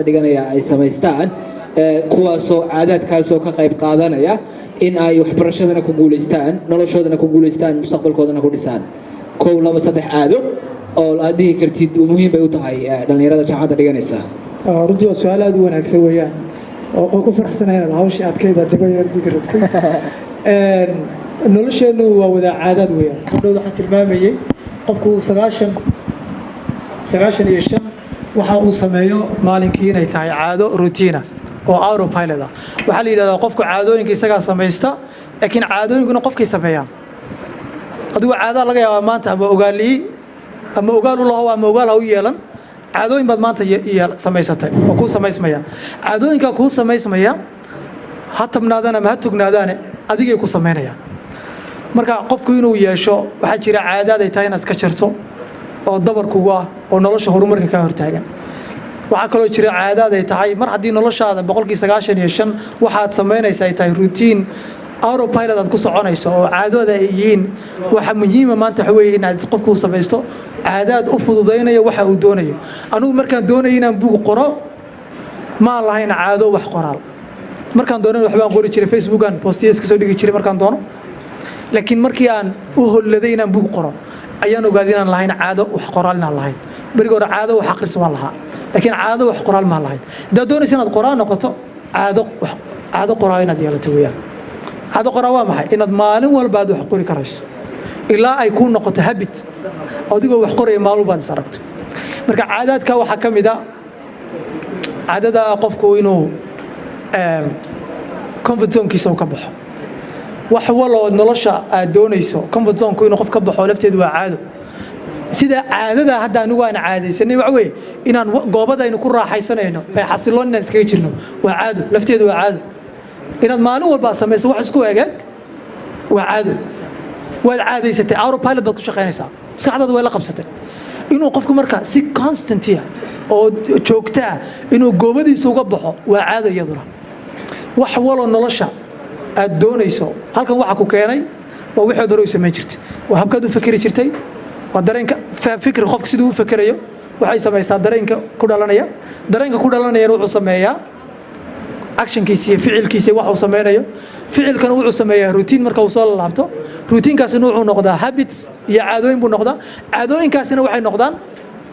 Dhiganaya ay samaystaan, kuwaasoo caadaadkaasoo ka qayb qaadanaya in ay waxbarashadana ku guulaystaan, noloshoodana ku guulaystaan, mustaqbalkoodana ku dhisaan. Kow, laba, saddex caado oo aad dhihi kartid muhiim bay u tahay dhallinyarada jaamacadda dhiganaysa. Runtii waa su-aal aada u wanaagsan weeyaan oo ku faraxsanahay inaad hawshii adkayda dego yar diga rogtay. Nolosheennu waa wada caadaad weeyaan. Hadhow waxaan tilmaamayey qofku 95 waxa uu sameeyo maalinkii inay tahay caado routine oo autopilot ah. Waxaa la yidhahdaa qofku caadooyinka isagaa samaysta, laakiin caadooyinkuna qofkay sameeyaan. Adigu caadaa laga yaabaa maanta ama ogaali'i ama ogaal u lahow ama ogaal ha u yeelan, caadooyin baad maanta samaysatay oo kuu samaysmaya. Caadooyinkaa kuu samaysmaya, ha tabnaadaan ama ha tognaadaane, adigay ku samaynayaan. Marka qofku inuu yeesho, waxaa jira caadaad ay tahay inaad iska jarto oo dabar kugu ah oo nolosha horumarka kaa hortaagan. Waxaa kaloo jira caadaad ay tahay mar haddii noloshaada 95% waxaad samaynaysa ay tahay routine, autopilot aad ku soconayso oo caadooda ay yihiin. Waxa muhiima maanta waxa weeye inaad qofku samaysto caadaad u fududaynaya waxa uu doonayo. Anigu markaan doonayo inaan buug qoro, maan lahayn caado wax qoraal. Markaan doonan waxbaan qori jiray, Facebookan postiya iska soo dhigi jiray markaan doono. Laakiin markii aan u holladay inaan buug qoro ayaan ogaaday inaan lahayn caado wax qoraal inaan lahayn. Beriga hore caado wax akhris waan lahaa, laakiin caado wax qoraal maan lahayn. Haddaad doonaysa inaad qoraal noqoto, caado qoraal inaad yeelato weeyaan. Caado qoraal waa maxay? Inaad maalin walba aad wax qori karayso ilaa ay kuu noqoto habit, adigoo wax qoraya maalin walba aad is aragto. Marka caadaadka waxaa ka mid a caadada qofku inuu comfort zonekiisa uu ka baxo. Wax waloo nolosha aad doonayso, comfort zoneku inuu qof ka baxo lafteedu waa caado. Sida caadada hadda anigu aan caadaysanay waxa weeye inaan goobadaynu ku raaxaysanayno ee xasiloon inaan iskaga jirno. Waa caado lafteedu, waa caado inaad maalin walba samayso wax isku egeeg. Waa caado, waad caadaysatay, autopilot baad ku shaqaynaysaa, maskaxdaada way la qabsatay. Inuu qofku marka si constantia oo joogta ah inuu goobadiisa uga baxo waa caado iyaduna. Wax waloo nolosha aad doonayso, halkan waxa ku keenay waa wixii hore u samayn jirtay, waa habkaad u fakeri jirtay, waa dareenka fikri. Qofka siduu u fakerayo waxay samaysaa dareenka ku dhalanaya. Dareenka ku dhalanayana wuxuu sameeyaa actionkiisa iyo ficilkiisa iyo wax uu sameynayo. Ficilkana wuxuu sameeyaa routine. Marka uu soo laabto, routine-kaasina wuxuu noqdaa habits iyo caadooyin buu noqdaa. Caadooyinkaasina waxay noqdaan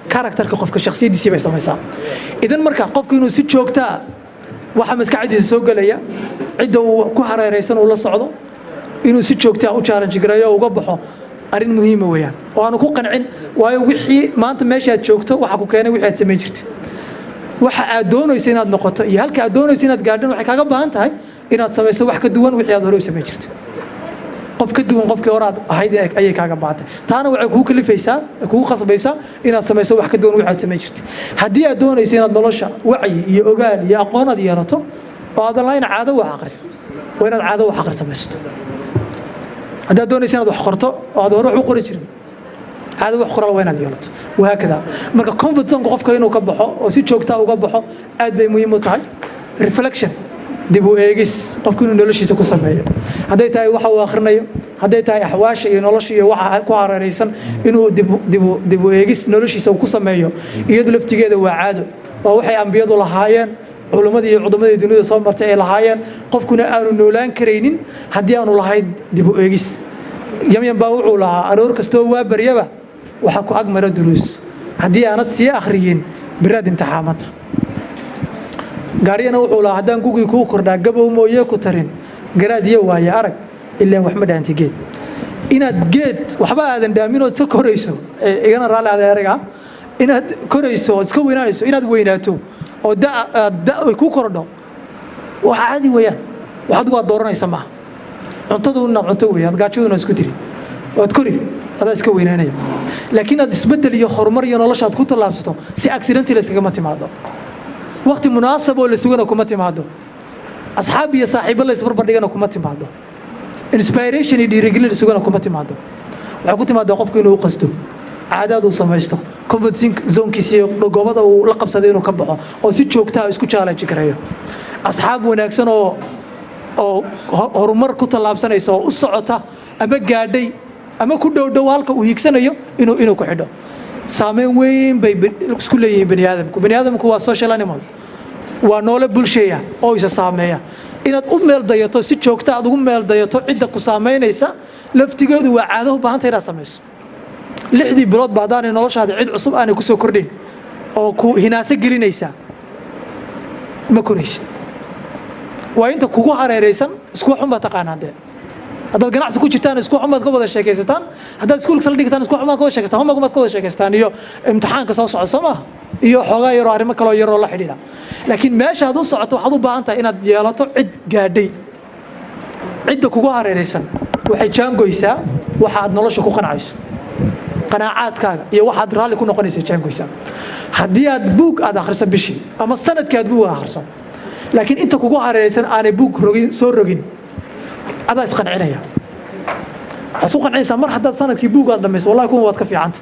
characterka qofka, shakhsiyaddiisii bay samaysaa. Idan marka qofku inuu si joogtaa waxa maskaxdiisa soo gelaya, cidda uu ku hareeraysan uu la socdo, inuu si joogtaa u challenge gareeyo oo uga baxo, arrin muhiima weeyaan oo aanu ku qancin. Waayo, wixii maanta meeshaad joogto waxa ku keenay wixii aad samayn jirtay. Waxa aad doonayso inaad noqoto iyo halka aad doonayso inaad gaadhan waxay kaaga baahan tahay inaad samayso wax ka duwan wixii aad hore u samayn jirtay. Qof ka duwan qofkii hore aad ahayd ayay kaaga baahan tahay. Taana waxay kugu kalifaysaa, kugu khasbaysaa inaad samayso wax ka duwan wixii aad samayn jirtay. Haddii aad doonayso inaad nolosha wacyi iyo ogaal iyo aqoon aad yeelato oo aadan lahayn caado wax akhris, waa inaad caado wax akhris samaysato. Haddaad doonayso inaad wax qorto oo aad hore wax u qori jirin, caado wax qoraal waa inaad yeelato, wahaakada. Marka comfort zone qofka inuu ka baxo oo si joogta uga baxo aad bay muhiim u tahay. Reflection, dib u eegis qofku inuu noloshiisa ku sameeyo, hadday tahay waxa uu akhrinayo, hadday tahay axwaasha iyo nolosha iyo waxa ku hareeraysan, inuu dib u eegis noloshiisa uu ku sameeyo, iyadu laftigeeda waa caado. Waa waxay ambiyadu lahaayeen, culimmadii iyo cudamadii dunida soo martay ay lahaayeen. Qofkuna aanu noolaan karaynin haddii aanu lahayn dib u eegis. Yamyam baa wuxuu lahaa: "Aroor kastoo waa baryaba waxaa ku ag mara duruus, haddii aanad sii akhriyin biraad imtixaamanta." Gaaryana wuxuu lahaa: "Haddaan gugii kuu kordhaa gabow mooye ku tarin garaad iyo waaye arag, ilaan waxma dhaanti geed." Inaad geed waxba aadan dhaamin ood iska korayso, igana raalli adeerga, inaad korayso ood iska weynaanayso, inaad weynaato oo da ay ku kordho wax caadi weeyaan. Wax adigu aad dooranaysa maaha. Cuntadu inaad cunto weeye, aad gaajaduna isku tiri, waad kori, adaa iska weynaanaya. Laakiin aad isbeddel iyo horumar iyo nolosha aad ku tallaabsato si accidental iskagama timaado, waqti munaasab oo la sugana kuma timaado, asxaab iyo saaxiibo la isbarbardhigana kuma timaado, inspiration iyo dhiirigelin la sugana kuma timaado. Waxay ku timaadaa qofku inuu u qasdo, caadaad uu samaysto, comfort zonekiisa iyo goobada uu la qabsaday inuu ka baxo oo si joogtaa isku challenge gareeyo, asxaab wanaagsan oo horumar ku tallaabsanaysa oo u socota ama gaadhay ama ku dhowdhow halka uu hiigsanayo inuu ku xidho. Saameyn weyn bay isku leeyihiin bani aadamku. Bani aadamku waa social animal. Waa noole bulsheeya oo isa saameeya. Inaad u meel dayato, si joogta aad ugu meel dayato cidda ku saamaynaysa laftigeedu waa caado u baahanta inaad samayso. 6dii bilood ba haddaanay noloshaada cid cusub aanay ku soo kordhin oo ku hinaaso gelinaysa, ma koraysid. Waa inta kugu hareeraysan isku waxun baad taqaanaa. Dee haddaad ganacsi ku jirtaan, isku waxun baad ka wada sheekaysataan. Haddaad iskuulka sala dhigtaan, isku waxun baad ka wada sheekaysataan, homework baad ka wada sheekaystaan iyo imtixaanka soo socda, soo maaha? Iyo xoogaa yaroo arrimo kaloo yaroo la xidhiidha. Laakiin meesha aad u socoto waxaad u baahan tahay inaad yeelato cid gaadhay. Cidda kugu hareeraysan waxay jaangoysaa waxa aad nolosha ku qancayso, qanaacaadkaaga iyo waxaad raalli ku noqonaysa jaangoysaa. Haddii aad buug aad akhriso bishii ama sanadkii aad buug akhriso, laakiin inta kugu hareeraysan aanay buug rogin, soo rogin, adaa isqancinaya. Waxaad isku qancinaysaa mar haddaad sanadkii buug aad dhamayso, wallahi kuwan waad ka fiicanta.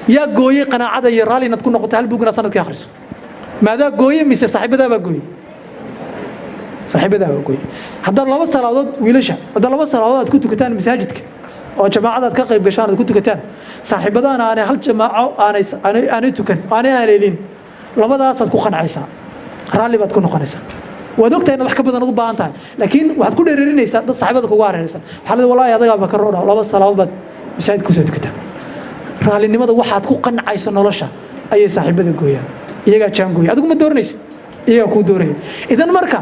Yaa gooyey qanaacada iyo raalli inaad ku noqoto hal buug inaad sanadkii akhriso? Maadaa gooye mise saaxiibadaa baa gooyey? Saaxiibadaa baa gooyey. Haddaad laba salaadood, wiilasha, haddaad laba salaadood aad ku tukataan masaajidka oo jamaacada aad ka qayb gashaan, aad ku tukataan, saaxiibadaana aanay hal jamaaco aanay tukan, aanay haleelin, labadaasaad ku qancaysaa, raalli baad ku noqonaysaa. Waad ogtahay inaad wax ka badan u baahan tahay, laakiin waxaad ku dhereerinaysaa dad saaxiibada kugu hareeraysan. Waxaa leedahay, "Wallaahi adagaa ka roodha, laba salaadood baad masaajidka kusoo tukataa." Raallinimada waxaad ku qancayso nolosha ayay saaxiibada gooyaan, iyagaa jaan gooya. Adigu ma dooranaysid, iyagaa kuu dooraya. Idan marka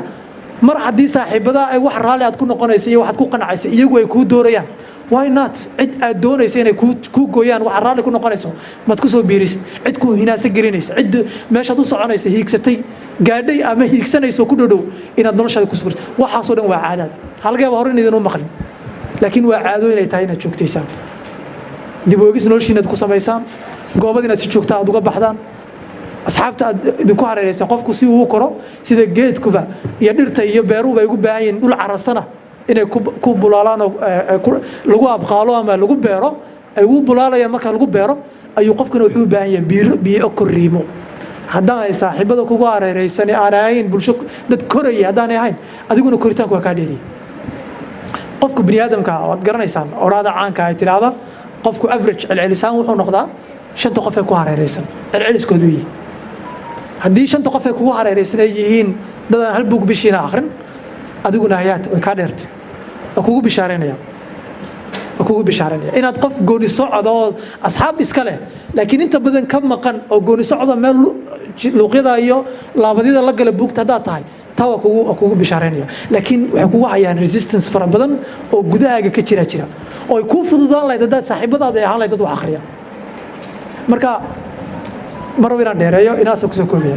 mar haddii saaxiibadaa ay wax raalli aad ku noqonaysa iyo waxaad ku qancaysa iyagu ay kuu doorayaan, why not cid aad doonaysa inay kuu gooyaan waxaad raalli ku noqonayso maad ku soo biirisid? Cid ku hinaaso gelinaysa, cid meeshaad u soconaysa hiigsatay, gaadhay ama hiigsanayso ku dhodhow inaad noloshaada ku sugurto. Waxaasoo dhan waa caadaad. Halka yaaba hore in idin u maqlin, laakiin waa caado inay tahay inaad joogtaysaan, dib u eegis noloshiina aad ku samaysaan, goobad inaad si joogta aad uga baxdaan, asxaabta aad idinku hareeraysan. Qofku si uu koro, sida geedkuba iyo dhirta iyo beeruhuba ay ugu baahan yihiin dhul carasana inay ku bulaalaan oo lagu abqaalo ama lagu beero, ay ugu bulaalayaan marka lagu beero, ayuu qofkuna wuxuu u baahan yahay biiro, biyo, korriimo. Haddaan ay saaxiibada kugu hareeraysan aan ahayn bulsho dad koraya haddaanay ahayn, adiguna koritaanku waa kaa dheeriya. Qofku bini aadamka waad garanaysaan odhaada caanka ay tidhaahda, qofku average, celcelisaan, wuxuu noqdaa shanta qof ee ku hareeraysan celceliskoodu yihi. Haddii shanta qof ee kugu hareeraysan ay yihiin dad aan hal buug bishiina akhrin, adiguna hayaat way kaa dheertay. Waa kugu bishaaraynaya, waa kugu bishaaraynaya inaad qof gooni socda oo asxaab iska leh, laakiin inta badan ka maqan oo gooni socda, meel luuqyada iyo laabadyada la gala buugta haddaad tahay, taa waa kugu bishaaraynaya. Laakiin waxay kugu hayaan resistance fara badan oo gudahaaga ka jira oo ay kuu fududaan lahayd haddaad saaxiibadaada ay ahaan lahayd dad wax akhriya. Marka mar rabo inaan dheereeyo, inaasa kusoo koobaya.